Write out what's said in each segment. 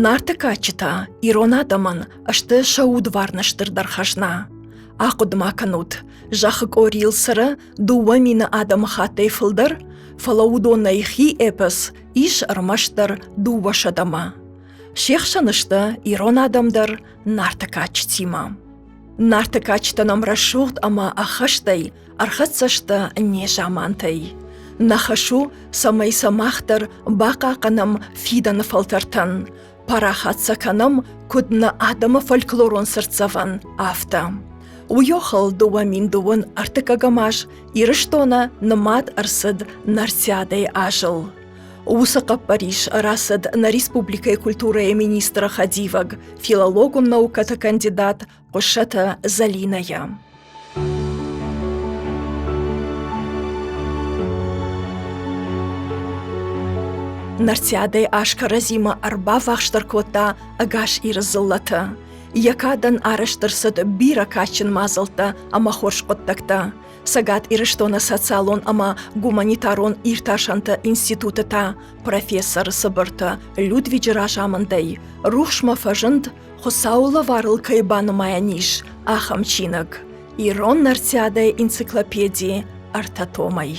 Нарты кадджытӕ ирон адӕмӕн сты сӕ удварны стырдӕр хӕзна. Ахъуыды-ма кӕнут, зӕххы къорийыл цӕры 2000 адӕмыхаттӕй фылдӕр, фӕлӕ уыдонӕй хи эпос ис ӕрмӕстдӕр дыууӕсӕдӕмӕ. Се хсӕн сты ирон адӕм дӕр Нарты кадджытимӕ. Нарты кадджытӕ нӕм рӕсугъд ӕмӕ ӕххӕстӕй ӕрхӕццӕ сты незамантӕй. Нӕ хӕс у, цӕмӕй сӕ мах дӕр бахъахъхъӕнӕм фидӕны фӕлтӕртӕн, парахат сӕ кӕнӕм, куыд нӕ адӕмы фольклорон цыртдзӕвӕн, афтӕ. Уый охыл 2023 аз Ирыстоны нымад ӕрцыд Нартиадӕйы азыл. Уыцы хъӕппӕрис рацыд нӕ республикӕйы культурӕйы министры хӕдивӕг, филологон наукӕты кандидат Хъуыссӕты Зӕлинӕйӕ. Нартиадӕй аз кӕрӕдзимӕ ӕрбаввахсдӕр кодта ӕгас Иры дзыллӕты. Йӕ кадӕн арӕзт ӕрцыд бирӕ кадджын мадзӕлттӕ ӕмӕ хорз хъуыддӕгтӕ. Цӕгат Ирыстоны социалон ӕмӕ гуманитарон иртасӕнты институты та профессор Цыбырты Людвиджы разамындӕй рухсмӕ фӕзынд Хуыцауы лӕварыл кӕй банымайӕн ис, ахӕм чиныг «Ирон нартиадӕйы энциклопеди» ӕртӕ томӕй.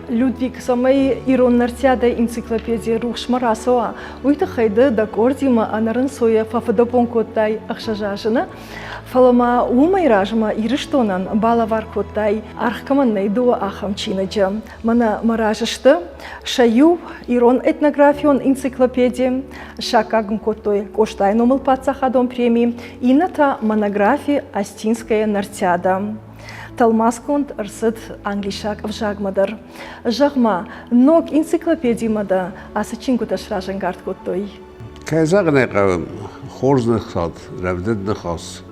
Людвиг, цӕмӕй ирон нартиадӕйы энциклопеди рухсмӕ рацӕуа, уый тыххӕй ды дӕ къордимӕ ӕнӕрынцойӕ фӕфыдӕбон кодтай ӕхсӕз азы, нӕ? Фӕлӕ ма уымӕй размӕ Ирыстонӕн балӕвар кодтай, аргъ кӕмӕн нӕй, дыууӕ ахӕм чиныджы. Мӕнӕ мӕ разы сты сӕ иу ирон этнографион энциклопеди, саккаг ын кодтой Къостайы номыл паддзахадон преми, иннӕ та монографи Остинская Нартиада. Тӕлмацгонд ӕрцыд англисаг ӕвзагмӕ дӕр. Зӕгъ-ма, ног энциклопедимӕ дӕ ацы чингуытӕ сразӕнгард кодтой? Кӕй зӕгъын ӕй хъӕуы, хорз ныхас, рӕвдыд ныхас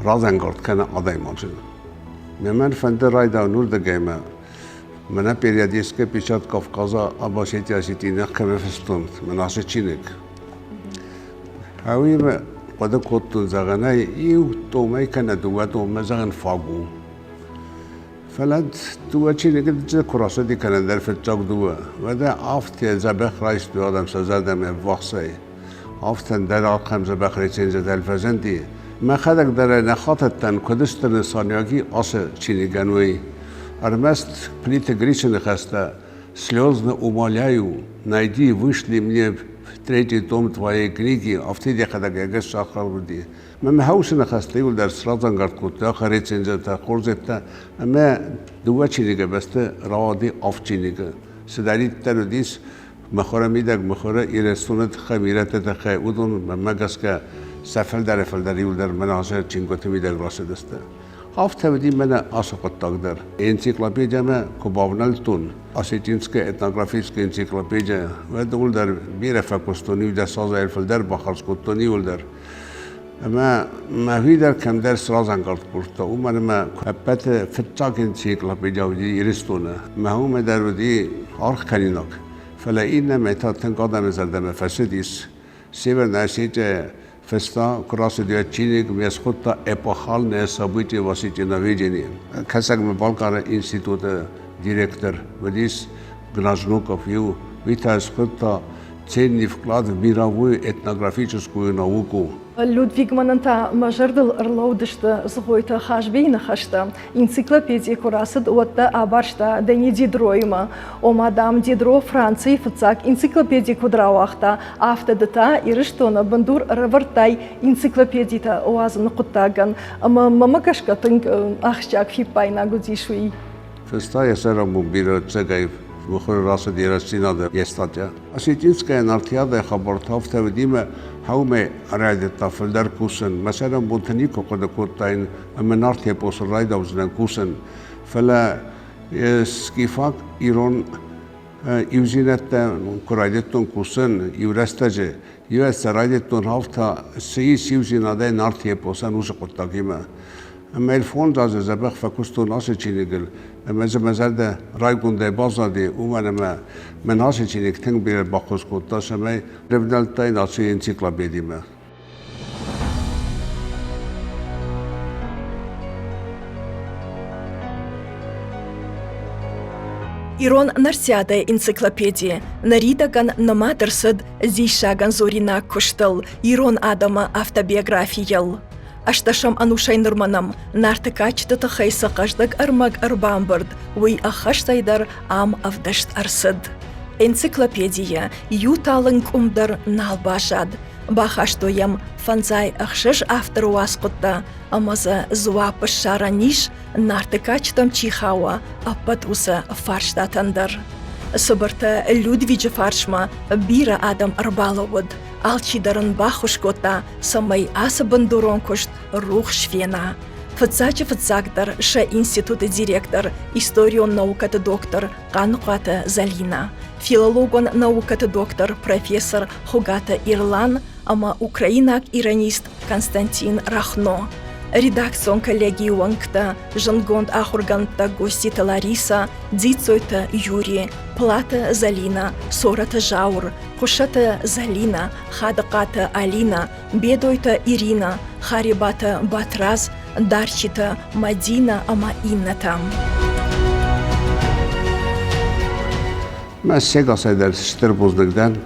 разӕнгард кӕны адӕймаджы. Мӕн фӕнды райдайын уырдыгӕй мӕ мӕнӕ периодическая печать Кавказа об Осетии осетинах кӕмӕ фыстон, мӕн ацы чиныг. Ауимӕ хъуыды кодтон, зӕгъӕнӕй иу томӕй кӕнӕ дыууӕ томмӕ зӕгъын фаг у. Фӕлӕ дыууӕ чиныгы куы рацыди кӕнӕ дӕр фыццаг дыууӕ, уӕдӕ афтӕ дзӕбӕх райстой адӕм сӕ зӕрдӕмӕ ӕввахсӕй. Афтӕ дӕр ахӕм дзӕбӕх рецензитӕ фӕзынди. Мӕхӕдӕг дӕр ӕй нӕ хатыдтӕн, куыд стыр нысаниуӕг ацы чиныгӕн, уый. Ӕрмӕст Плиты Грисы ныхӕстӕ «Слезно умоляю, найди, вышли мне в третий том твоей книги» афтӕ йӕхӕдӕг ӕгас сахар уыди. Мӕ хаусы ныхӕстӕ иуылдӕр сразӕнгард кодта рецензентӕ, хорзӕттӕ ӕмӕ дыууӕ чиныгы бӕсты рауади авд чиныгы. Цыдӕриддӕр уыдис мыхуыры мидӕг, мыхуыры Ирыстоны тыххӕй, мирӕтты тыххӕй, уыдон мӕнмӕ гӕсгӕ сӕ фылдӕры-фылдӕр иуылдӕр мӕн ацы чингуыты мидӕг рацыдысты. Афтӕ уыди мӕнӕ ацы хъуыддаг дӕр. Энциклопедиямӕ куы бавнӕлдтон, Осетинская этнографическая энциклопедия, уӕд ууыл дӕр бирӕ фӕкуыстон, иу дӕс азӕй фылдӕр бахардз кодтон иуылдӕр. Ӕмӕ мӕхи дӕр кӕмдӕр сразӕнгард кодта, уымӕн ӕмӕ ӕппӕты фыццаг энциклопедия уыди Ирыстоны. Мӕ уымӕ дӕр уыди аргъ кӕнинаг. Фӕлӕ иннӕмӕй та тынг адӕмы зӕрдӕмӕ фӕцыдис. Северная Осетия фыста, куы рацыд йӕ чиныг, ме схуыдта «Эпохальное событие в осетиноведении». Кӕсӕг-Балкъары институты директор уыдис Гражнуков иу, уый та схуыдта ценный вклад в мировую этнографическую науку. Людвиг мӕнӕн та мӕ зӕрдыл ӕрлӕудысты Зыгъойты Хазбийы ныхӕстӕ. Энциклопедийы куы рацыд, уӕд дӕ абарста Дени Дидроимӕ. Ома, дам, Дидро Францийы фыццаг энциклопеди куыд рауагъта, афтӕ ды та Ирыстоны бындур ӕрӕвӕрдтай энциклопедитӕ уадзыны хъуыддагӕн. Ӕмӕ мӕмӕ гӕсгӕ тынг ахсджиаг фиппаинаг уыдис уый. Фыста йӕ сӕраппонд бирӕ ӕцӕгӕй мыхуыры рацыд йӕ рӕстдзинады йе статья. Осетинская Нартиадӕ хабӕрттӕ афтӕ уыдимӕ хъӕумӕ райдыдта фылдӕр кусын. Мӕ цӕрӕнбонты никуы хъуыды кодтаин ӕмӕ Нарты эпосы райдаудзынӕн кусын. Фӕлӕ скифаг ирон иудзинӕдтӕ куы райдыдтон кусын иу рӕстӕджы, иу сӕ райдыдтон афтӕ, цы ис иудзинадӕй Нарты эпосӕн уыцы хъуыддагимӕ. Ӕмӕ йыл фондз азы дзӕбӕх фӕкуыстон ацы чиныгыл, ӕмӕ дзы мӕ зӕрдӕ райгондӕй баззади, уымӕн ӕмӕ мын ацы чиныг тынг бирӕ баххуыс кодта, цӕмӕй рывнӕлдтаин ацы энциклопедимӕ. Ирон Нартиадӕйы энциклопеди ныридӕгӕн нымад ӕрцыд диссагӕн дзуринаг куыстыл ирон адӕмы автобиографийыл. Ӕстӕсӕм ӕнусӕй нырмӕ нӕм Нарты кадджыты тыххӕй цы хъӕздыг ӕрмӕг ӕрбамбырд, уый ӕххӕстӕй дӕр ам ӕвдыст ӕрцыд. Энциклопедийы иу талынг къуым дӕр нал баззад. Бахастой йӕм фӕндзай ӕхсӕз авторы уацхъуыдтӕ ӕмӕ дзы дзуапп ссарӕн ис, Нарты кадджытӕм чи хауа, ӕппӕт уыцы фарстатӕн дӕр. Цыбырты Людвиджы фарсмӕ бирӕ адӕм ӕрбалӕууыд, алчидӕр ын баххуыс кодта, цӕмӕй ацы бындурон куыст рухс фена. Фыццаджы-фыццагдӕр сӕ институты директор, историон наукӕты доктор Хъаныхъуаты Зӕлинӕ, филологон наукӕты доктор, профессор Хуыгаты Ирлан ӕмӕ украинаг иронист Константин Рахно. Редакцион коллегийы уӕнгтӕ, зындгонд ахуыргӕндтӕ Гоститы Лариса, Дзиццойты Юри, Платы Зӕлинӕ, Цорӕты Зауыр, Хъуысаты Зӕлинӕ, Хадыхъаты Алинӕ, Бедойты Иринӕ, Харебаты Батрадз, Дарчиты Мадинӕ ӕмӕ иннӕтӕ. Мӕ сегасӕй дӕр стыр бузныг дӕн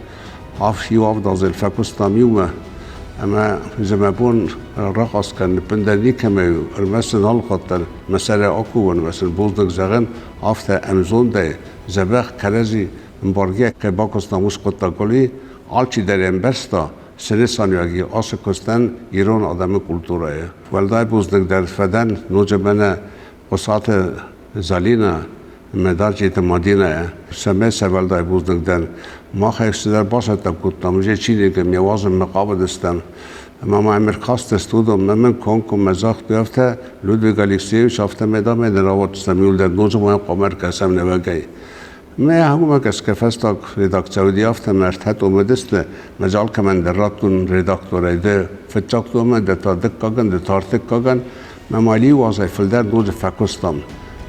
иу авдазыл фӕкуыстам иумӕ, ӕмӕ дзы мӕ бон рахъаст кӕнын ӕппындӕр никӕмӕй у, ӕрмӕст сын алыхатт дӕр мӕ сӕрӕй акувын ӕмӕ сын бузныг зӕгъын, афтӕ ӕмзондӕй, дзӕбӕх кӕрӕдзи ӕмбаргӕ кӕй бакуыстам уыцы хъуыддагыл, алчидӕр ӕмбӕрста, цы нысаниуӕг и ацы куыстӕн ирон адӕмы культурӕйы. Уӕлдай бузныг дӕр фӕдӕн ноджы мӕнӕ Хъуысаты Зӕлинӕ ӕмӕ Дарчиты Мадинӕйӕ. Цӕмӕй сӕ уӕлдай бузныг дӕн. Мах ӕй цыдӕр бацӕттӕ кодтам, уже чиныгы ме уадзынмӕ хъавыдыстӕм. Ӕмӕ ма ӕркастысты уыдонмӕ мын комкоммӕ загътой афтӕ, Людвиг Алексеевич, афтӕмӕй дам ӕй нӕ рауадздзыстӕм иуылдӕр ноджы ма хъуамӕ ӕркӕсӕм нӕуӕгӕй. Мӕ уымӕ гӕсгӕ фӕстаг редакци уыди афтӕ, ӕмӕ ӕртӕ томы уыдысты, мӕ зал кӕмӕндӕр радтон редакторӕй ды фыццаг томы, ды та дыккагӕн, ды та ӕртыккагӕн. Мӕ ма иу азӕй фылдӕр ноджы фӕкуыстам.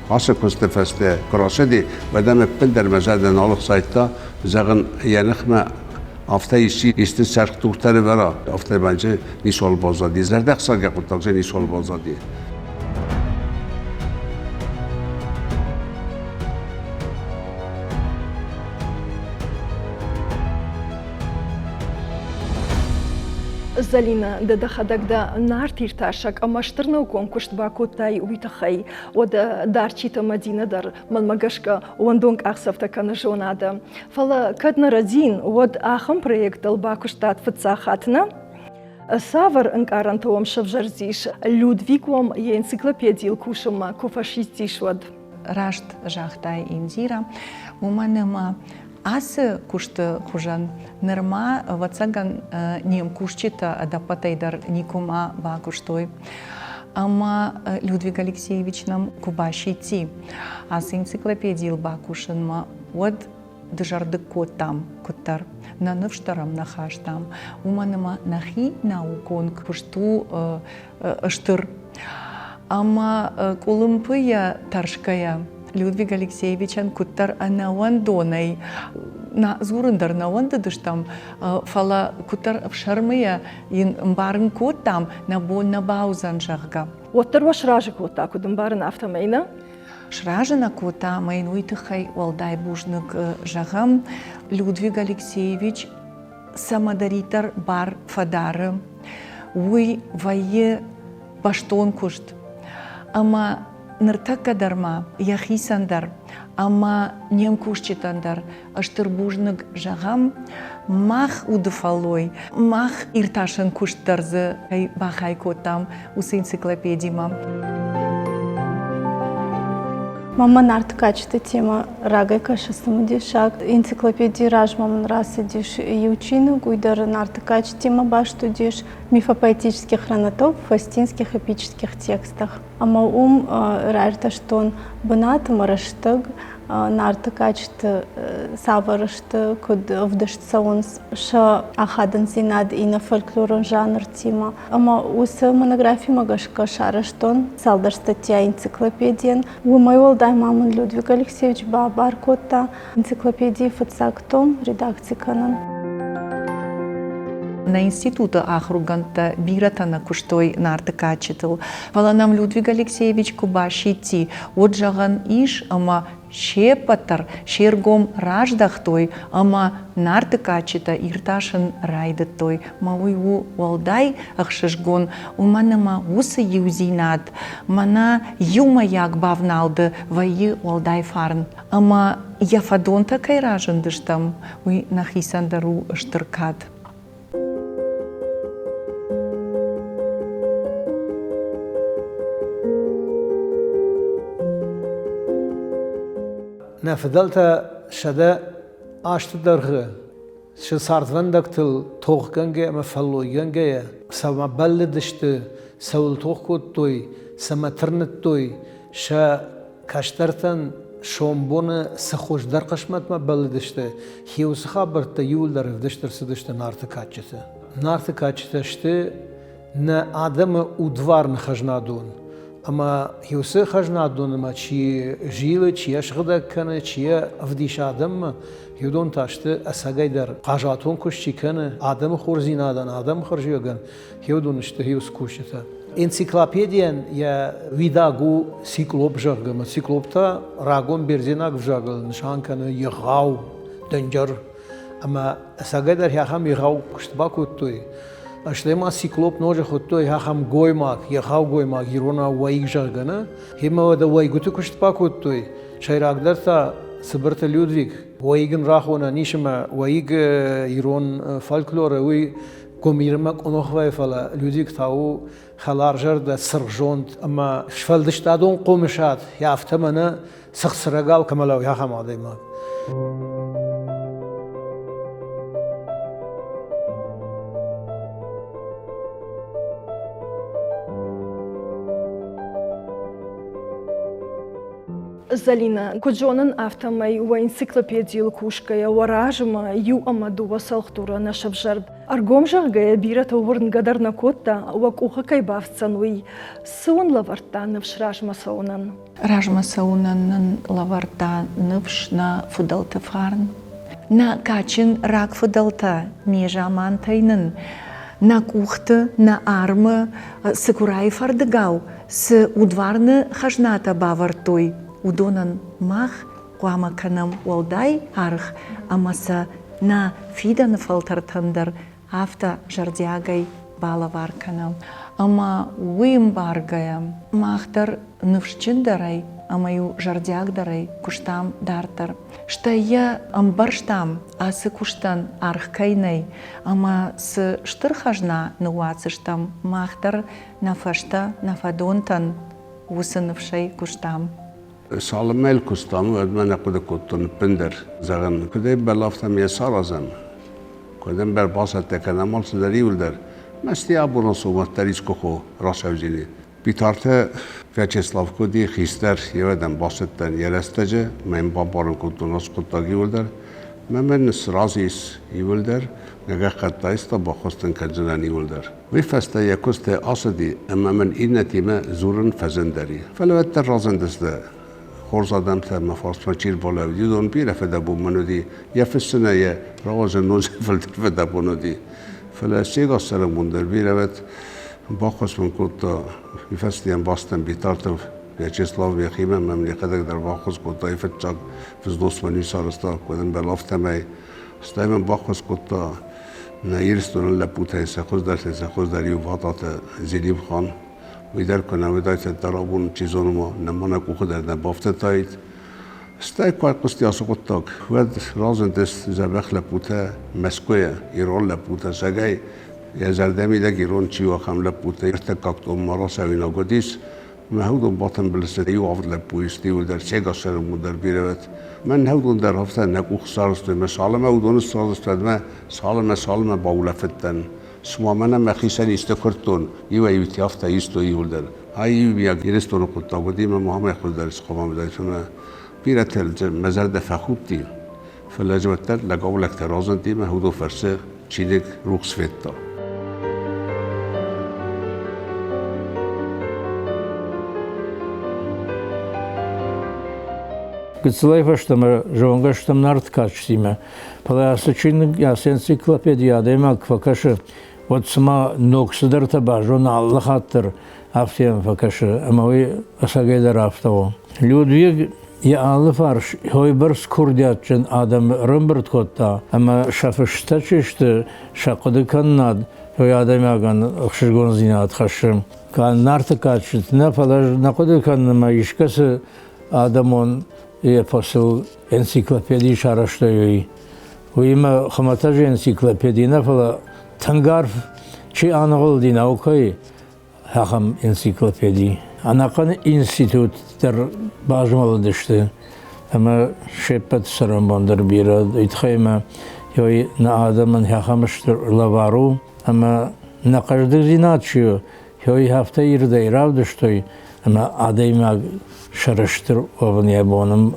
Ацы куысты фӕстӕ куы рацыди, уӕд ӕм ӕппындӕр мӕ зӕрдӕ нал ӕхсайдта, зӕгъын, йӕ ныхмӕ афтӕ исчи исты цӕлхдуртӕ нывӕра, афтӕ мӕнчы ницуал баззади, зӕрдӕхсайгӕ хъуыддаг дзы ницуал баззади. Зӕлинӕ, ды дӕхӕдӕг дӕ нарт иртасӕг ӕмӕ стыр наукон куыст бакодтай уый тыххӕй. Уӕдӕ Дарчиты Мӕдинӕ дӕр, мӕнмӕ гӕсгӕ, уӕндон къахдзӕфтӕ кӕны зонады. Фӕлӕ кӕд нӕ рӕдийын, уӕд ахӕм проектыл бакуыстат фыццаг хатт, нӕ? Цавӕр ӕнкъарӕнтӕ уӕм сӕвзӕрдис, Людвиг уӕм йӕ энциклопедийыл кусынмӕ куы фӕсидтис, уӕд? Раст загътай, Индира, уымӕн ӕмӕ ацы куысты хуызӕн нырма, ӕвӕццӕгӕн, не мкусджытӕ ӕдӕппӕтӕй дӕр никуыма бакуыстой. Ӕмӕ Людвиг Алексеевич нӕм куы басидти ацы энциклопедийыл бакусынмӕ, уӕд дызӕрдыг кодтам куыддӕр. Нӕ ныфс дӕр ӕм нӕ хастам, уымӕн ӕмӕ нӕхи наукон куыст у стыр. Ӕмӕ къуылымпыйӕ тӕрсгӕйӕ Людвиг Алексеевичӕн куыддӕр ӕнӕуӕндонӕй дзурын дӕр нӕ уӕндыдыстӕм, фӕлӕ куыддӕр ӕфсӕрмыйӕ йын ӕмбарын кодтам, нӕ бон нӕ бауыдзӕн, зӕгъгӕ. Уӕддӕр уӕ сразы кодта, куыд ӕмбарын, афтӕмӕй, нӕ? Сразы нӕ кодта ӕмӕ йын уый тыххӕй уӕлдай бузныг зӕгъӕм. Людвиг Алексеевич цӕмӕдӕриддӕр бар фӕдары, уый вӕййы бӕстон куыст. Ӕмӕ ныртӕккӕ дӕр ма йӕхицӕн дӕр ӕмӕ не мкусджытӕн дӕр стыр бузныг зӕгъӕм, мах уды фӕллой, мах иртасӕн куыст дӕр дзы кӕй бахай кодтам уыцы энциклопедимӕ. Мама Нарты кадджыты темӕ рагӕй кӕсы цымыдисаг. Энциклопедийы размӕ мын рацыдис иу чиныг, уый дӕр Нарты кадджытимӕ баст уыдис мифопоэтический хронотоп в фастинских эпических текстах. Ӕмӕ уым раиртӕстон бынат ӕмӕ рӕстӕг Нарты кадджыты цавӕр сты, куыд ӕвдыст цӕуынц сӕ ахадындзинад иннӕ фольклорон жанртимӕ. Ӕмӕ уыцы монографимӕ гӕсгӕ сарӕзтон цалдӕр статья энциклопедийӕн. Уымӕй уӕлдай ма мын Людвиг Алексеевич бабар кодта энциклопедийы фыццаг том редакци кӕнын. Нӕ институты ахуыргӕндтӕ бирӕтӕ нӕ куыстой Нарты кадджытыл, фӕлӕ нӕм Людвиг Алексеевич куы басидти, уӕд зӕгъӕн ис, ӕмӕ. Се ппӕт дӕр се ргом раздӕхтой ӕмӕ Нарты кадджытӕ иртасын райдыдтой. Мӕ уый у уӕлдай ӕхсызгон, уымӕн ӕмӕ уыцы иудзинад мӕнӕ иумӕйаг бавнӕлды вӕййы уӕлдай фарн. Ӕмӕ йӕ фӕдонтӕ кӕй разындыстӕм, уый нӕхицӕн дӕр у стыр кад. Нӕ фыдӕлтӕ 100 азты дӕргъы сӕ цардвӕндӕгтыл тохгӕнгӕ ӕмӕ фӕллойгӕнгӕйӕ цӕмӕ бӕллыдысты, цӕуыл тох кодтой, цӕмӕ тырныдтой, сӕ кӕстӕртӕн сомбоны цы хуыздӕр хъысмӕтмӕ бӕллыдысты, хи уыцы хабӕрттӕ иууылдӕр ӕвдыст ӕрцыдысты Нарты кадджыты. Нарты кадджытӕ сты нӕ адӕмы удварны хӕзнадон. Ӕмӕ уыцы хӕзнадонмӕ чи зилы, чи йӕ сыгъдӕг кӕны, чи йӕ ӕвдисы адӕммӕ, уыдон та сты ӕцӕгӕйдӕр хъазуатон куыст чи кӕны, адӕмы хорздзинадӕн, адӕмы хӕрзиуӕгӕн, уыдон сты уыцы кусджытӕ. Энциклопедийӕн йӕ уидаг у циклоп, зӕгъгӕ, ӕмӕ циклоп та рагон бердзенаг ӕвзагыл нысан кӕны егъау дӕнджер. Ӕмӕ ӕцӕгӕйдӕр ахӕм егъау куыст бакодтой. Стӕй ма циклоп ноджы хуыдтой ахӕм гоймаг, егъау гоймаг, иронау уӕйыг, зӕгъгӕ, нӕ? Гъемӕ уӕдӕ уӕйгуыты куыст бакодтой. Сӕйрагдӕр та Цыбырты Людвиг, уӕйыг ын рахонӕн ис ӕмӕ уӕйыг ирон фольклоры уый гуымирмӕ къуымых вӕййы, фӕлӕ Людвиг та у хӕларзӕрдӕ, цыргъзонд ӕмӕ сфӕлдыстадон хъомысад, афтӕ мӕнӕ цыхцырӕгау кӕмӕ лӕууы, ахӕм адӕймаг. Зӕлинӕ, куыд зонын, афтӕмӕй уӕ энциклопедийыл кусгӕйӕ уӕ размӕ иу ӕмӕ дыууӕ цӕлхдуры нӕ сӕвзӕрд. Ӕргом зӕгъгӕйӕ, бирӕтӕ уырнгӕ дӕр нӕ кодта, уӕ къухы кӕй бафтдзӕн, уый. Цы уын лӕвӕрдта ныфс размӕ цӕуынӕн? Размӕ цӕуынӕн нын лӕвӕрдта ныфс нӕ фыдӕлты фарн. Нӕ кадджын рагфыдӕлтӕ незамантӕй нын нӕ къухты, нӕ армы цыкурайы фӕрдыгау цы удварны хӕзнатӕ бавӕрдтой, уыдонӕн мах хъуамӕ кӕнӕм уӕлдай аргъ ӕмӕ сӕ нӕ фидӕны фӕлтӕртӕн дӕр афтӕ зӕрдиагӕй балӕвар кӕнӕм. Ӕмӕ уый ӕмбаргӕйӕ мах дӕр ныфсджындӕрӕй ӕмӕ-иу зӕрдиагдӕрӕй куыстам дарддӕр. Стӕй йӕ ӕмбӕрстам, ацы куыстӕн аргъ кӕй нӕй, ӕмӕ цы стыр хӕзна ныууадздзыстӕм мах дӕр нӕ фӕстӕ нӕ фӕдонтӕн, уыцы ныфсӕй куыстам. Цалынмӕ йыл куыстам, уӕдмӕ нӕ хъуыды кодтон ӕппындӕр. Зӕгъын, куыдӕй бӕлӕфтӕм йӕ саразӕм, куыд ӕмбӕр бацӕттӕ кӕнӕм алцыдӕр иуылдӕр. Мӕсти абоны сомӕттӕр искуы хо рацӕудзӕни. Битарты Вячеслав куыд хистӕр, йе бацыдтӕн йӕ рӕстӕджы, мӕ йын бамбарын кодтон ацы хъуыддаг иуылдӕр. Мӕ мӕн сразы ис иуылдӕр, мӕ гӕххӕтт айста, баххуыс дын кӕндзынӕн иуылдӕр. Уый фӕстӕ йӕ куыстӕй ацыди ӕмӕ мын иннӕтимӕ дзурын фӕзындӕр и. Фӕлӕ уӕддӕр разындысты хорз адӕмтӕ, мӕ фарсмӕ чи рбалӕууыди, уыдон бирӕ фыдӕбон мын уыди. Йӕ фыссынӕй йӕ рауадзын ноджы фылдӕр фыдӕбон уыди. Фӕлӕ сегас цӕрӕнбон дӕр бирӕ уӕд баххуыс мын кодта. Уый фӕстӕ йӕм бацыдтӕн Битартов Вячеслав йӕхимӕ мӕм йӕхӕдӕг дӕр баххуыс кодта. Йӕ фыццаг взнос мын уый сарӕзта, куыд ӕмбӕл, афтӕмӕй. Стӕй мын баххуыс кодта нӕ Ирыстоны лӕппутӕй сӕ хуыздӕртӕй сӕ хуыздӕр иу Вататы Зелимхан. Уый дӕр куы нӕ уыдаид, уӕддӕр абон, чи зоны ма, нӕ ма нӕ къухы дӕр нӕ бафтыдтаид. Стӕй куы айхъуысти ацы хъуыддаг, уӕд разындысты дзӕбӕх лӕппутӕ Мӕскуыйӕ, ирон лӕппутӕ сӕгӕй, йӕ зӕрдӕмидӕг ирон чи у, ахӕм лӕппутӕ ӕртыккаг томмӕ рацӕуинаг уыдис. Мӕ уыдон батымбыл сты иу авд лӕппуйы сты иуылдӕр сегас сӕрымгонд дӕр бирӕ уӕд. Мӕн уыдон дӕр афтӕ нӕ къух сарӕзтой, мӕ цалынмӕ уыдоны сарӕзтой, мӕ цалынмӕ цалынмӕ баулӕфыдтӕн. Цыма мӕнӕ мӕхицӕн исты куырдтон, иуӕй-иутӕ афтӕ истой иуылдӕр. Ай иумиаг Ирыстоны хъуыддаг уыди ӕмӕ ма амӕй хуыздӕр схъуамӕ уыдаид, ӕмӕ бирӕтӕ мӕ зӕрдӕ фӕхудти, фӕлӕ ӕз уӕддӕр лӕгау-лӕгтӕ разынди ӕмӕ уыдон фӕрцы чиныг рухс федта. Гыццылӕй фӕстӕмӕ зонгӕ стӕм Нарты кадджытимӕ, фӕлӕ ацы чиныг, ацы энциклопеди адӕймаг куы фӕкӕсы, уӕд цыма ног цыдӕртӕ базоны алы хатт дӕр, афтӕ йӕм фӕкӕсы, ӕмӕ уый ӕцӕгӕйдӕр афтӕ у. Людвиг Йӕ алыфарс уыйбӕрц курдиатджын адӕм ӕрӕмбырд кодта, ӕмӕ сӕ фыстӕ чи сты, сӕ хъуыдыкӕнынад уый адӕймагӕн ӕхсызгондзинад хӕссы. Нарты кадджыты нӕ, фӕлӕ нӕ хъуыды кӕнын ӕмӕ искӕцы адӕмон эпосыл энциклопеди сарӕзтой, уый. Уыимӕ хуымӕтӕджы энциклопеди нӕ, фӕлӕ тынг арф чи аныгъуылди наукӕйы, ахӕм энциклопеди. Ӕнӕхъӕн институт дӕр базмӕлыдысты ӕмӕ се ппӕт цӕрӕнбон дӕр бирӕ. Уый тыххӕй ӕмӕ нӕ адӕмӕн ахӕм стыр лӕвар у ӕмӕ нӕ хъӕздыгдзинад чи у, уый афтӕ ирдӕй равдыстой, ӕмӕ адӕймаг сӕрыстыр уӕвын йӕ бон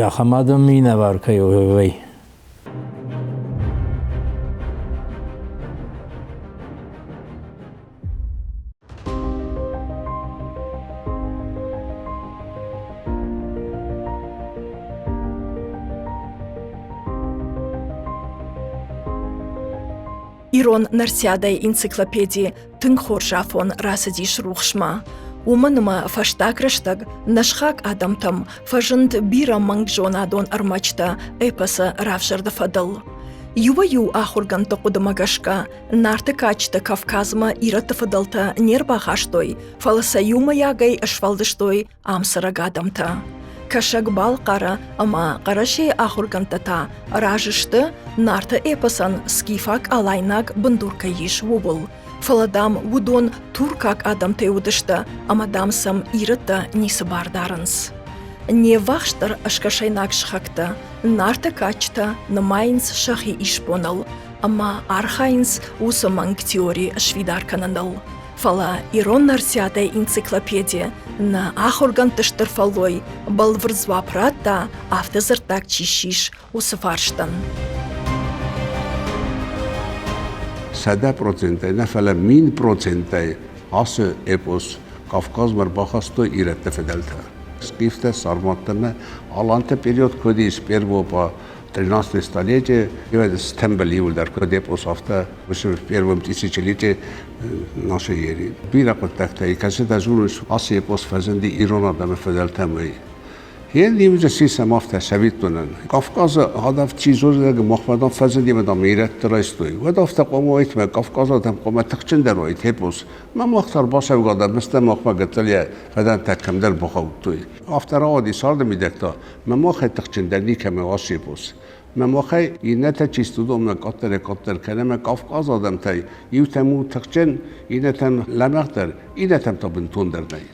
ахӕм адӕм минӕвар кӕй у, уый. Ирон Нартиадӕйы энциклопеди тынг хорз афон рацыдис рухсмӕ. Уымӕн ӕмӕ фӕстаг рӕстӕг нӕ сыхаг адӕмтӕм фӕзынд бирӕ мӕнгзонадон ӕрмӕджытӕ эпосы равзӕрды фӕдыл. Иуӕй-иу ахуыргӕндты хъуыдымӕ гӕсгӕ, Нарты кадджытӕ Кавказмӕ ирӕтты фыдӕлтӕ не рбахастой, фӕлӕ сӕ иумӕйагӕй сфӕлдыстой ам цӕрӕг адӕмтӕ. Кӕсӕг-Балхъары ӕмӕ Хъӕрӕсейы ахуыргӕндтӕ та разы сты, Нарты эпосӕн скифаг-алайнаг бындур кӕй ис, ууыл. Фӕлӕ, дам, уыдон туркаг адӕмтӕй уыдысты ӕмӕ, дам, сӕм ирӕттӕ ницы бар дарынц. Не ввахсдӕр скӕсӕйнаг сыхӕгтӕ Нарты кадджытӕ нымайынц сӕхи исбоныл ӕмӕ архайынц уыцы мӕнг теори сфидар кӕныныл. Фӕлӕ ирон Нартиадӕйы энциклопеди нӕ ахуыргӕндты стыр фӕллой бӕлвырд дзуапп радта, афтӕ дзырддаг чи ссис, уыцы фарстӕн. 100%-ӕй нӕ, фӕлӕ 1000%-ӕй ацы эпос Кавказмӕ ӕрбахастой ирӕтты фыдӕлтӕ. Скифтӕ, сарматтӕ ӕмӕ аланты период куыд ис первого по 13 столетие, стӕмбыл иуылдӕр куыд эпос, афтӕ уыцы первом тысячелетии нашей эры. Бирӕ хъуыддӕгтӕй, кӕцытӕ дзурынц, ацы эпос фӕзынди ирон адӕмы фыдӕлтӕм, уый. Йе сисӕм афтӕ цӕвиттонӕн. Кавказы адӕм чи зоны, махмӕ дам фӕзынди ӕмӕ дам ирӕтты райстой. Уӕд афтӕ хъуамӕ уайт, мӕ Кавказы адӕм хъуамӕ тыхджындӕр уайт, эпос. Мӕ мах та ӕрбацӕугӕ адӕм сты, махмӕ гыццыл йӕ фӕдӕнтӕ кӕмдӕр бахаудтой. Афтӕ рауади царды мидӕг та, мӕ махӕй тыхджындӕр никӕмӕ ацы эпос. Мӕ махӕй иннӕтӕ чи сты, уыдонмӕ къаддӕрӕй-къаддӕр кӕны ӕмӕ Кавказы адӕмтӕй иутӕм у тыхджын, иннӕтӕм лӕмӕгъдӕр, иннӕтӕм та бынтондӕр нӕй.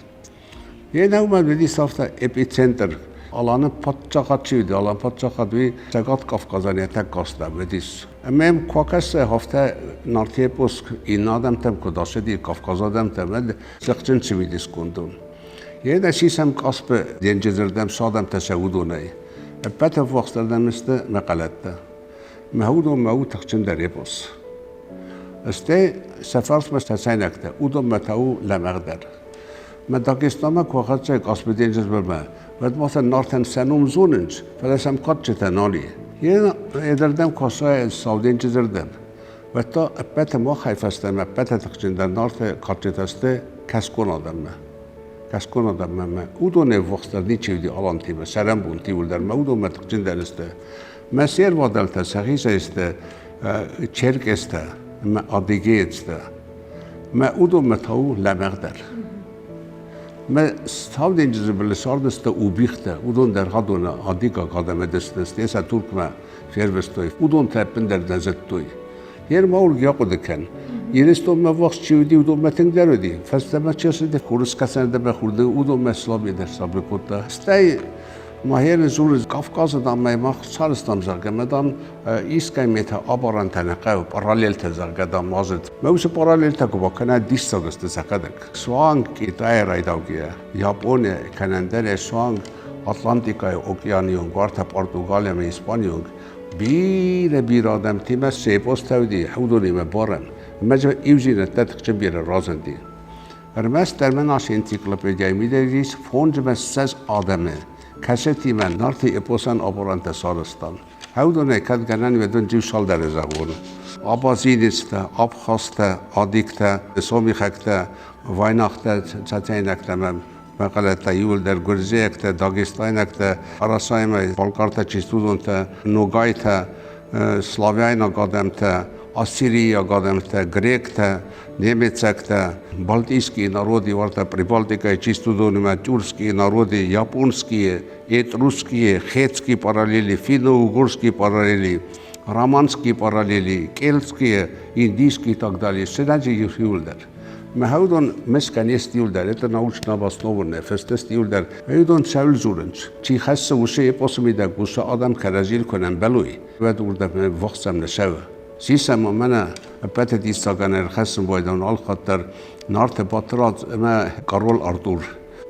Йе уыдис афтӕ эпицентр. Аланы паддзахад чи уыди, Алан паддзахад уый Цӕгат Кавказӕн йӕ тӕккӕ астӕу уыдис. Ӕмӕ йӕм куы акӕсай, афтӕ Нарты эпос иннӕ адӕмтӕм куыд ацыди, Кавказы адӕмтӕм, уӕд тыхджын цивилизгонд у. Йе нӕ сисӕм Къаспы денджызырдӕм цы адӕмтӕ сӕ уыдонӕй. Ӕппӕт ӕввахсдӕрдӕм сты мӕхъӕлӕттӕ. Мӕ уыдонмӕ у тыхджындӕр эпос. Стӕй сӕ фарсмӕ цӕцӕйнӕгтӕ, уыдонмӕ та у лӕмӕгъдӕр. Мӕ Дагестамӕ куы ахӕццӕ Къаспы денджызмӕ, уӕд ма сӕ Нартӕн сӕ ном зонынц, фӕлӕ сӕм кадджытӕ нал и. Едырдӕм куы асайы Сау денджызырдӕм, уӕд та ӕппӕты махӕй фӕстӕмӕ ӕппӕты тыхджындӕр Нарты кадджытӕ сты кӕсгон адӕммӕ. Кӕсгон адӕммӕ мӕ уыдонӕй ӕввахсдӕр ничи уыди алантимӕ, сӕрӕнбонты иуылдӕр мӕ уыдонмӕ тыхджындӕр сты. Мӕ се рвадӕлтӕ сӕхицӕй сты черкестӕ ӕмӕ адыгеецтӕ. Мӕ уыдонмӕ та у лӕмӕгъдӕр. Мӕ Сау денджызы былы цардысты убихтӕ, уыдон дӕр адоны адыгаг адӕмы дысты, сӕ Туркмӕ фервыстой. Уыдон та ӕппындӕр нӕ зыдтой. Йе рмауыл йӕ хъуыды кӕн. Ирыстонмӕ ввахс чи уыди, уыдонмӕ тынгдӕр уыди. Фӕстӕмӕ чи ацыди, хурыскӕсӕны дӕр хурды, уыдонмӕ Славия дӕр сабыр кодта. Стӕй Махеры дзуры Кавказы, дам, мах царыстам, зӕгъгӕ, мӕ, дам, искӕй метӕ абарӕнтӕ нӕ хъӕуы, параллелтӕ, зӕгъгӕ, дам, уадзыд. Мӕ уыцы параллелтӕ куы бакӕна, диссаг сты сӕхӕдӕг. Суанг Китайы райдаугӕйӕ, Япония кӕнӕ ӕндӕрӕй суанг Атлантикӕйы океаны онг, уартӕ Португали ӕмӕ Испанийы онг бирӕ-бирӕ адӕмтимӕ цы эпостӕ уыди, уыдонимӕ барӕн. Ӕмӕ дзы иудзинӕдтӕ тыхджын бирӕ разынди. Ӕрмӕстдӕр мӕн ацы энциклопедийӕ мидӕг ис 25 адӕмы, кӕцытимӕ Нарты эпосӕн аборӕнтӕ сарӕзтам. Уыдонӕй кӕд гӕнӕн уыдон иу цалдӕры зӕгъон. Абазинецтӕ, абхазтӕ, адыгтӕ, сомихӕгтӕ, вайнахтӕ, цӕцӕйнӕгтӕ ӕмӕ. Мӕхъӕлӕттӕ иууылдӕр гуырдзиӕгтӕ, дагестайнӕгтӕ, Арасаймӕ балкъартӕ, чистудонтӕ, ногайтӕ, славяйнаг адӕмтӕ, ассирийаг адӕмтӕ, гректӕ, немецӕгтӕ, балтийские народы, уартӕ Прибалтикӕйы чистудонимӕ тюркские народы, японские, этрусские, хетские параллели, финно-угорские параллели, романские параллели, кельтские, индийские и так далее. Сӕдӕджы иууылдӕр. Мӕ мӕсгӕ не стилдӕр, это научно обоснованное, фӕстӕ стилдӕр. Уыдон цӕуыл дзурынц? Чи хӕссы уыцы эпосы мидӕг, уыцы адӕм кӕрӕдзийыл куы нӕ мбӕлой, уӕд уырдӕм ввахсӕм нӕ цӕуы. Сисӕм мӕнӕ ӕппӕты диссагӕн ӕрхӕссын байдӕн алхатт дӕр Нарты Батырадз ӕмӕ Король Артур.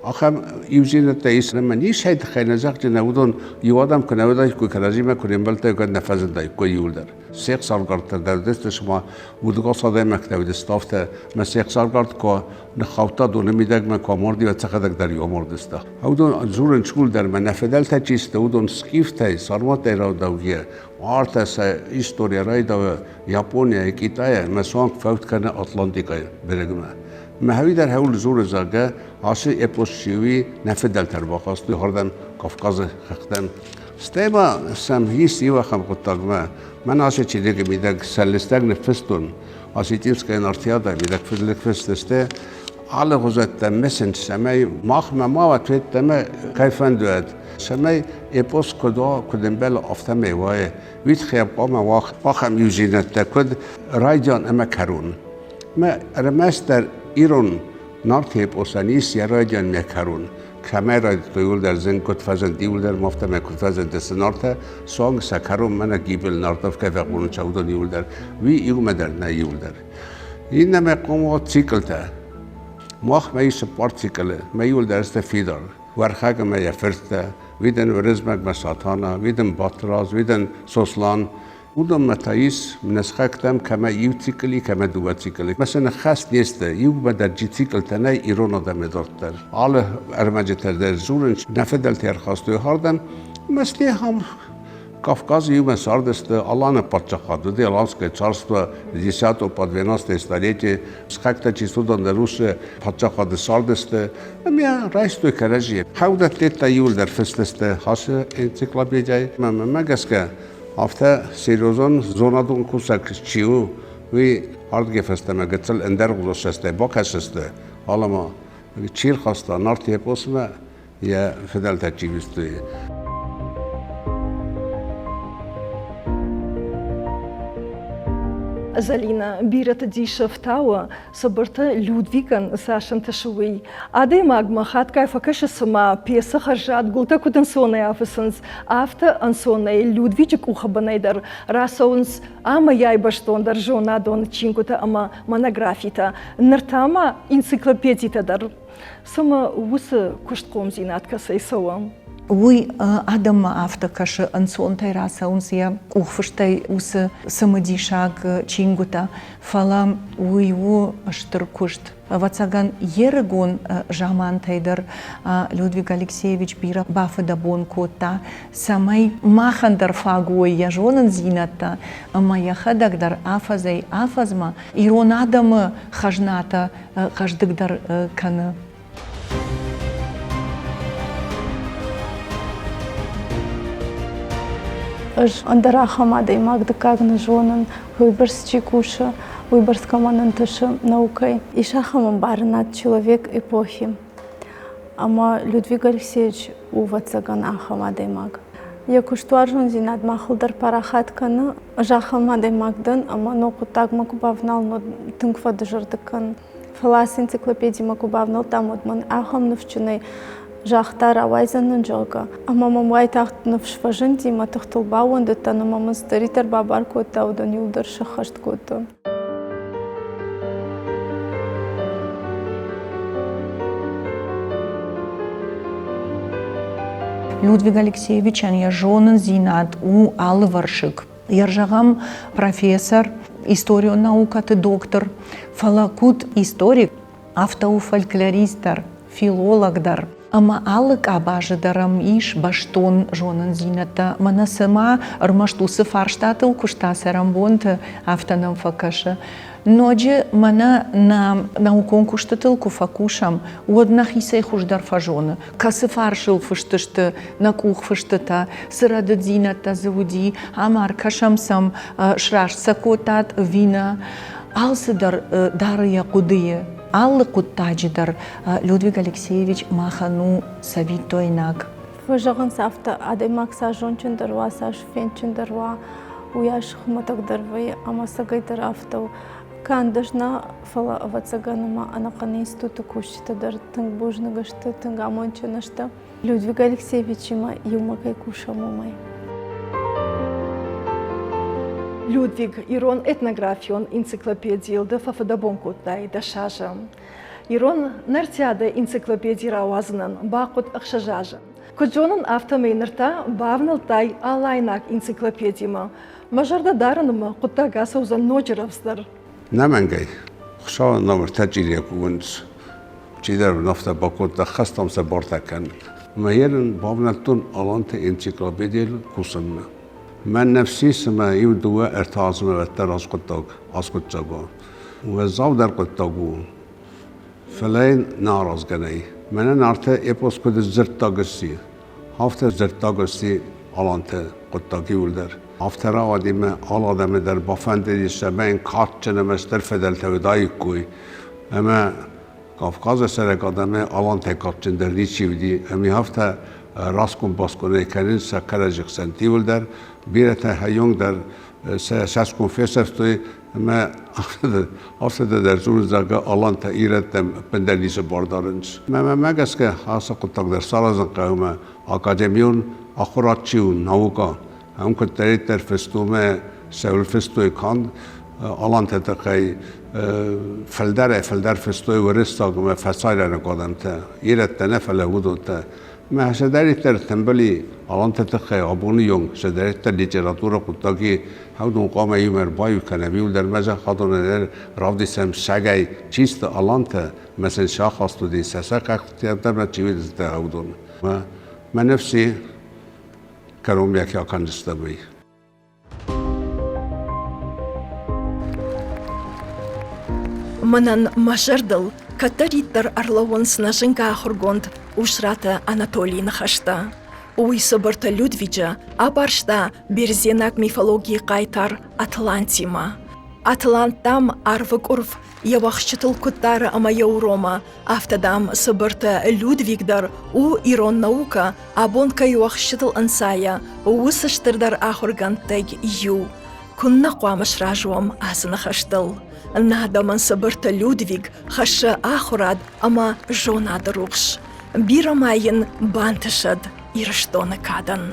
Ахӕм иудзинӕдтӕ ис ӕмӕ ницӕй тыххӕй нӕ зӕгъджынӕ, уыдон иу адӕм куы нӕ уыдаиккой, кӕрӕдзимӕ куы не мбӕлдтаиккой, нӕ фӕзындаиккой иуылдӕр. Се хсаргардтӕ дӕр уыдысты, цыма удыгас адӕймӕгтӕ уыдысты, афтӕ мӕ се хсаргард куы ныххаудта доны мидӕгмӕ, куы амарди, уӕд сӕхӕдӕг дӕр иу амардысты. Уыдон дзурынц иуылдӕр мӕ нӕ фыдӕлтӕ чи сты, уыдон скифтӕй, сарматтӕй раудаугӕ, артӕ сӕ историйӕ райдауы Японийӕ, Китайӕ ӕмӕ суанг фӕуд кӕны Атлантикӕйы берегмӕ. Мӕхӕуи дӕр хӕуыл дзуры, зӕгъгӕ, ацы эпос чи уый нӕ фыдӕлтӕ ӕрбахастой хӕрдӕм Кавказы хӕхтӕм. Стӕй ма сӕм ис иу ахӕм хъуыддагмӕ. Мӕн ацы чиныгы мидӕг сӕ лыстӕг ныффыстон. Осетинская Нартиада мидӕг ныффыст сты алыгъуызӕттӕ мысынц, цӕмӕй махмӕ ма уӕд федтӕмӕ кӕй фӕнды уӕд, цӕмӕй эпос куыд уа, куыд ӕмбӕлы, афтӕмӕй уайы. Уый тыххӕй хъуамӕ уа ахӕм иудзинӕдтӕ, куыд райдиан ӕмӕ кӕрон. Мӕ ӕрмӕстдӕр ирон Нарты эпосӕн ис йӕ райдиан ӕмӕ кӕрон. Кӕмӕй райдыдтой, иуылдӕр зын куыд фӕзынд, иуылдӕр афтӕмӕй куыд фӕзындысты Нартӕ, суанг сӕ кӕронмӕ нӕ гибель Нартов кӕй фӕхонынц, уыдон иуылдӕр. Уый иумӕ дӕр нӕ иуылдӕр. Иннӕмӕ хъуамӕ циклтӕ. Махмӕ ис цыппар циклы, мӕ иуылдӕр сты фидар. Уӕрхӕг ӕмӕ йӕ фырттӕ, уыдон Уырызмӕгмӕ Сатана, уыдон Батрадз, уыдон Сослан. Уыдонмӕ та ис нысхӕгтӕм кӕмӕ иу цикли, кӕмӕ дыууӕ цикли. Мӕ сӕ ныххӕст не сты, иумӕ дӕр циклтӕ нӕй ирон адӕмы дарддӕр. Алы ӕрмӕджытӕ дӕр дзурынц, нӕ фыдӕлтӕ ӕрхастой хӕрдӕм, ӕмӕ стӕй ахӕм Кавказы иумӕ цардысты Аланы паддзахад, уыди Аланское царство X по XII столетие. Сыхӕгтӕ чи уыдон дӕр уыцы паддзахады цардысты ӕмӕ райстой кӕрӕдзийы. Хӕудӕттӕ иуылдӕр фыст сты ацы энциклопедияйы. Мӕнмӕ гӕсгӕ, афтӕ серьезон зонадон кусӕг чи у, уый ардыгӕй фӕстӕмӕ гыццыл ӕндӕргъуызон цӕстӕй бакӕсдзысты, алӕма чи рхаста Нарты эпосмӕ, йӕ фыдӕлтӕ чи уыдысты. Зӕлинӕ, бирӕты дисы ӕфтауы, Цыбырты Людвигӕн цас ӕнтысы, уый. Адӕймагмӕ хатгай фӕкӕсы, цыма пьесы хӕрзад гуылтӕ куыд ӕнцонӕй афыцынц, афтӕ ӕнцонӕй Людвиджы къухы бынӕй дӕр рацӕуынц амӕй-ай бӕстондӕр зонадон чингуытӕ ӕмӕ монографитӕ, ныр та ма энциклопедитӕ дӕр. Цымӕ уыцы куыстхъомдзинад кӕцӕй цӕуы? Уый адӕммӕ афтӕ кӕсы, ӕнцонтӕй рацӕуынц йӕ къухфыстӕй уыцы цымыдисаг чингуытӕ, фӕлӕ уый у стыр куыст. Ӕвӕццӕгӕн, йе рыгон замантӕй дӕр Людвиг Алексеевич бирӕ бафыдӕбон кодта, цӕмӕй махӕн дӕр фаг уой йӕ зонындзинӕдтӕ ӕмӕ йӕхӕдӕг дӕр афӕдзӕй-афӕдзмӕ ирон адӕмы хӕзнатӕ хъӕздыгдӕр кӕны. Ӕз ӕндӕр ахӕм адӕймаг дыккаг нӕ зонын, уыйбӕрц чи кусы, уыйбӕрц кӕмӕн ӕнтысы наукӕй. Ис ахӕм ӕмбарынад человек эпохи. Ӕмӕ Людвиг Алексеевич у, ӕвӕццӕгӕн, ахӕм адӕймаг. Йӕ куыстуарзондзинад махыл дӕр парахат кӕны. Ӕз ахӕм адӕймаг дӕн, ӕмӕ ног хъуыддагмӕ куы бавналын, уӕд тынг фӕдызӕрдыг кӕнын. Фӕлӕ ацы энциклопедимӕ куы бавнӕлдтам, уӕд мӕн ахӕм ныфсджынӕй загъта, рауайдзӕн нын, зӕгъгӕ. Ӕмӕ мӕм уайтагъд ныфс фӕзынди, мӕ тыхтыл баууӕндыдтӕн ӕмӕ мын цыдӕриддӕр бабар кодта, уыдон иуылдӕр сӕххӕст кодтон. Людвиг Алексеевичӕн йӕ зонындзинад у алывӕрсыг. Йӕ зӕгъӕм, профессор, историон наукӕты доктор, фӕлӕ куыд историк, афтӕ у фольклорист дӕр, филолог дӕр. Ӕмӕ алы къабазы дӕр ӕм ис бӕстон зонындзинӕдтӕ. Мӕнӕ цыма ӕрмӕст уыцы фарстатыл куыста цӕрӕнбонты, афтӕ нӕм фӕкӕсы. Ноджы мӕнӕ нӕ наукон куыстытыл куы фӕкусӕм, уӕд нӕхицӕй хуыздӕр фӕзоны, кӕцы фарсыл фыст сты нӕ къухфыстытӕ, цы рӕдыддзинӕдтӕ дзы уыди, ӕмӕ ӕркӕсӕм сӕм, сраст сӕ кодтат ӕви нӕ. Алцыдӕр дары йӕ хъуыдыйы. Алы хъуыддаджы дӕр Людвиг Алексеевич махӕн у цӕвиттойнаг. Фӕзӕгъынц афтӕ, адӕймаг цас зондджындӕр уа, цас фендджындӕр уа, уыйас хуымӕтӕгдӕр вӕййы ӕмӕ ӕцӕгӕйдӕр афтӕ у. Канд ӕз нӕ, фӕлӕ, ӕвӕццӕгӕн, ӕмӕ ӕнӕхъӕн институты кусджытӕ дӕр тынг бузныг сты, тынг амондджын сты. Людвиг Алексеевичимӕ иумӕ кӕй кусӕм, уымӕй. Людвиг, ирон этнографион энциклопедийыл ды фӕфыдӕбон кодтай дӕс азы. Ирон Нартиады энциклопеди рауадзынӕн бахъуыд 6 азы. Куыд зонын, афтӕмӕй ныр та бавнӕлдтай алайнаг энциклопедимӕ. Мӕ зӕрдӕ дарын ӕмӕ хъуыддаг ацӕудзӕн ноджы рӕвдздӕр. Нӕмӕнгӕй, Хуыцауӕн номыртӕ чъирийӕ кувынц. Чидӕр уынаффӕ бакодта, хӕстам сӕ бартӕ кӕн. Мӕ ерын бавнӕлдтон аланты энциклопедийыл кусынмӕ. Мӕн нӕфси цымӕ иу дыууӕ ӕртӕ азмӕ уӕддӕр аскъуыддаг аскъуыддзаг у. Уӕззаудӕр хъуыддаг у, фӕлӕ йын нӕ аразгӕ нӕй. Мӕнӕ Нарты эпос куыд дзырддаг сси, афтӕ дзырддаг сси аланты хъуыддаг иуылдӕр. Афтӕ рауади мӕ алы адӕмы дӕр бафӕндыди, цӕмӕй йын кадджын ӕмӕ стыр фыдӕлтӕ уыдаиккой. Ӕмӕ Кавказы цӕрӕг адӕмӕй алантӕй кадджындӕр ничи уыди, ӕмӕ афтӕ раскъуын-баскъуынӕй кӕнынц сӕ кӕрӕдзи хсӕн иуылдӕр, бирӕтӕ хӕйонг дӕр сӕ цӕсгом фесӕфтой ӕмӕ афтӕ дӕр дзурынц, зӕгъгӕ, алантӕ ирӕттӕм ӕппындӕр ницы бар дарынц. Мӕнмӕ гӕсгӕ, ацы хъуыддаг дӕр саразын хъӕуы ӕмӕ академион ахуырад чи у, наука, ам куыддӕриддӕр фыстой ӕмӕ цӕуыл фыстой канд алантӕ тыххӕй фылдӕрӕй-фылдӕр фыстой уырыссаг ӕмӕ фӕсарӕйнаг адӕмтӕ, ирӕттӕ нӕ, фӕлӕ уыдонтӕ. Мӕ цыдӕриддӕр тымбыли аланты тыххӕй абоны онг цыдӕриддӕр литературӕ хъуыддаги уыдон хъуамӕ иумӕ ӕрбаиу кӕнӕм, иуылдӕр мӕ зӕххадонӕн дӕр равдисӕм сагӕй чи сты алантӕ, мӕ сын сӕ ахаст уыди, сӕ сӕ къӕхтӕ мӕ чи уыдысты, уыдон. Мӕ ныфс и, кӕрон йӕхи акӕндзыстӕм уый. Мӕнӕн мӕ зӕрдыл кӕддӕриддӕр ӕрлӕууынц нӕ зынгӕ ахуыргонд Усраты Анатолийы ныхӕстӕ. Уый Цыбырты Людвиджы абарста бердзенаг мифологийы хъайтар Атлантимӕ. Атлант, дам, арвы къуырф йӕ уӕхсчытыл куыд дары ӕмӕ йӕ уромы, афтӕ, дам, Цыбырты Людвиг дӕр у ирон наукӕ абон кӕй уӕхсчытыл ӕнцайа, уыцы стырдӕр ахуыргӕндтӕй иу. Куыннӕ хъуамӕ сразы уӕм ацы ныхӕстыл? Нӕ адӕмӕн Цыбырты Людвиг хӕссы ахуырад ӕмӕ зонады рухс. Бирӕ ма йын бантысӕд Ирыстоны кадӕн.